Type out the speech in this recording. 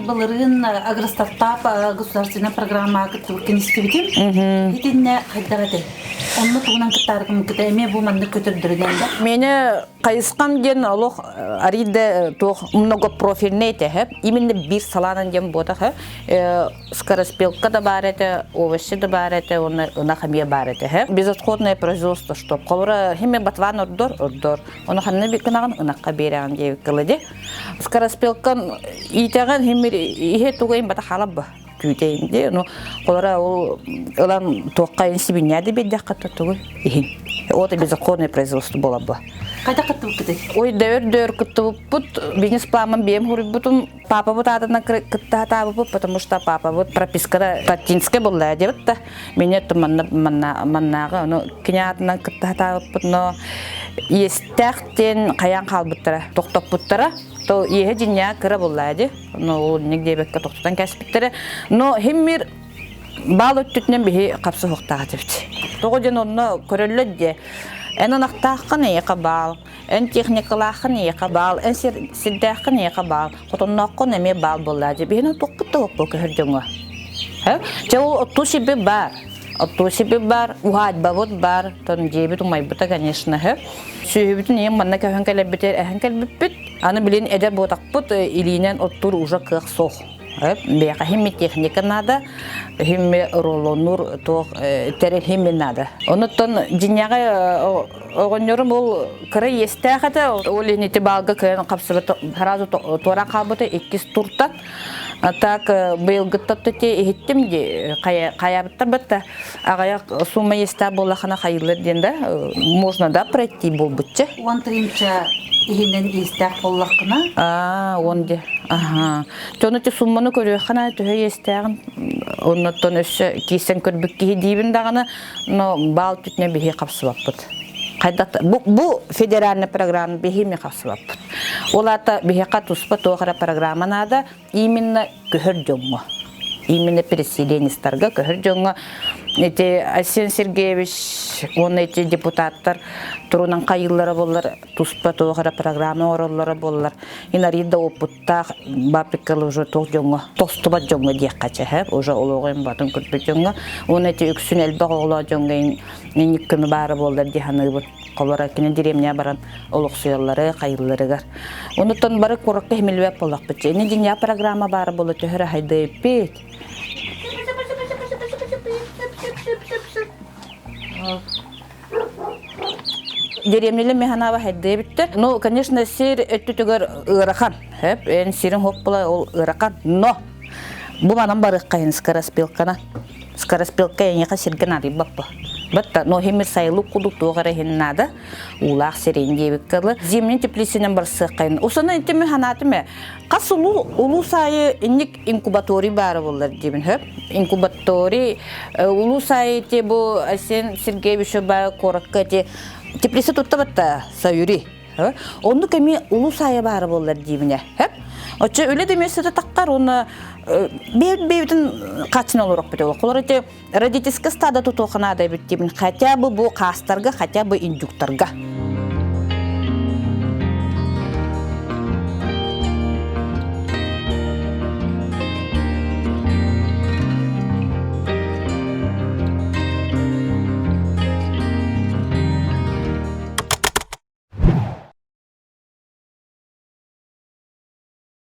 Эн былырыын Агростартап государственная программаҕа кыттыбыккын истибитим. Итиннэ хайдах этэй? Онно тугунан кыттааргыммыккыта эмиэ бу маннык көтөрдөрүнэн да? Мені хайысхам диэн олох арыйда туох многопрофильный этэ именно биир салаанан диэн буотах скороспелка да баар этэ, овощи да баар этэ, уонна ынах эмиэ баар этэ. Безотходное производство, что холобура химия батван ордор, ордор. Ону ханна гынаҕын ынахха биэрэҕин диэбиккэ ди. Скороспелкан иитэҕин химир иһэ тугайын бата халабба түүтэйин ди. Ну холора ол ылан туохха сибинньээ да биэрдэххэ тугу иһин. Вот безотходное производство буолабба. Хайдах кыттыбыккытый? Ой, дөөр-дөөр кыттыбыппыт. Бизнес-планмын биэм хуруйбутум. Папабыт аатынан кытта сатаабыппыт, потому что папабыт пропискада Таттинская буолла диэбит да. Меня манна манна маннааҕы ону кини аатынан кытта сатаабыппыт, но иэстээх диэн хайаан хаалбыттара, тохтоппуттара. То иэһэ дьинньэҕэ кыра буолла ди. Но ол инник диэбэккэ тохтотон кэспиттэрэ. Но химмир баал өттүтүнэн биһи хапсыһыахтаах этибит. Тоҕо диэн онно көрөллөр диэ. Эн ынахтааххын эйиэхэ баал, Эн техникалааххын эйиэхэ баал, эн сирдээххин эйиэхэ баал, хотоннооххун эмиэ баал буоллаа дии. Биһини туохпут да суох көһөр дьоҥҥо. Чэ ол оттуу сирбит баар. Оттуу сирбит баар, уһаайбабыт баар, тон дьиэбит умайбыта, конечно, Сүөһүбүтүн ийэм манна көһөн кэлэрбитигэр эһэн кэлбиппит. Аны билин эдэр буотахпыт илиинэн оттуур уже кыах суох. Биһиэхэ химми техника надо, химми рулонур туох тэрил химми надо. Онуттан дьиҥэҕэ оҕонньорум ол кыра иэстээх этэ, ол иһин ити баалга кыайан хапсыбыт сразу туоран хаалбыта иккис туртан. Так быйылгыттан иһиттим ди хайабыттар бытта аҕыйах сумма иэстээх буоллахына хайыллар диэн да можно да пройти буолбутча. Уон тыһыынча иһинэн иэстээх буоллаххына? Аа, уон де. Аха. Дьону ити сумманы көрүөххэ төһө иэстээҕин оннуттан өссө киирсэн көрбүт киһи диибин даҕаны, но баал түтүнэ биһи хапсыбаппыт. Хайдах бу, бу федеральный программа биһи ми хапсыбаппыт. Ол аата биһиэхэ туспа туох эрэ программа наада, именно көһөр дьоҥҥо именно переселенецтарга көһөр дьоҥҥо ити Айсен Сергеевич уонна ити депутаттар турунан хайыыллара буоллар туспа туох эрэ программа оҥороллоро буоллар инарий да опыттаах бапиккалы уже туох дьоҥҥо тостубат дьоҥҥо диэххэ чэһэ уже олоҕун батын көрбүт дьоҥҥо уонна ити үксүн элбэх оҕолоох дьоҥҥо инник көмө баара буоллар дии саныыбын Холобура, кини деревня баран олохсуйаллары, хайыылларыгар. Онуттан бары куоракка химилбэт буоллахпыт. Ини дьиҥҥэ программа баара буола төһөрө хайдыйппит. Деревнялар механаба хайдыйбиттэр. Ну, конечно, сир өттүтүгэр ыарахан. Хөп, эн сирин хоппула ол ыарахан. Но бу манан барыаххайын скороспелкана. Скороспелка эйиэхэ сиргэ наадыйбаппа. Батта, но химир сайылык кудук туох эрэ иһин наада. Уулаах сирин диэбиккэ дылы. Зимний теплицинэн барсыаххайын. Усана интими ханаатым ээ. Хас улуу улуус аайы инник инкубаторий баара буоллар диибин хөп. Инкубаторий улуус аайы ти бу Айсен Сергеевич баа куоракка ти теплица тутта батта Саюри. Оннук эмиэ улуус аайы баара буоллар диибинэ. Хөп. Оччо үлэ да миэстэтэ таххар уонна бэйэбитин хааччына олорохпут ол. Холор ити родительская стада тутуохха наада эбит диибин. Хотя бы бу хаастарга, хотя бы индюктарга.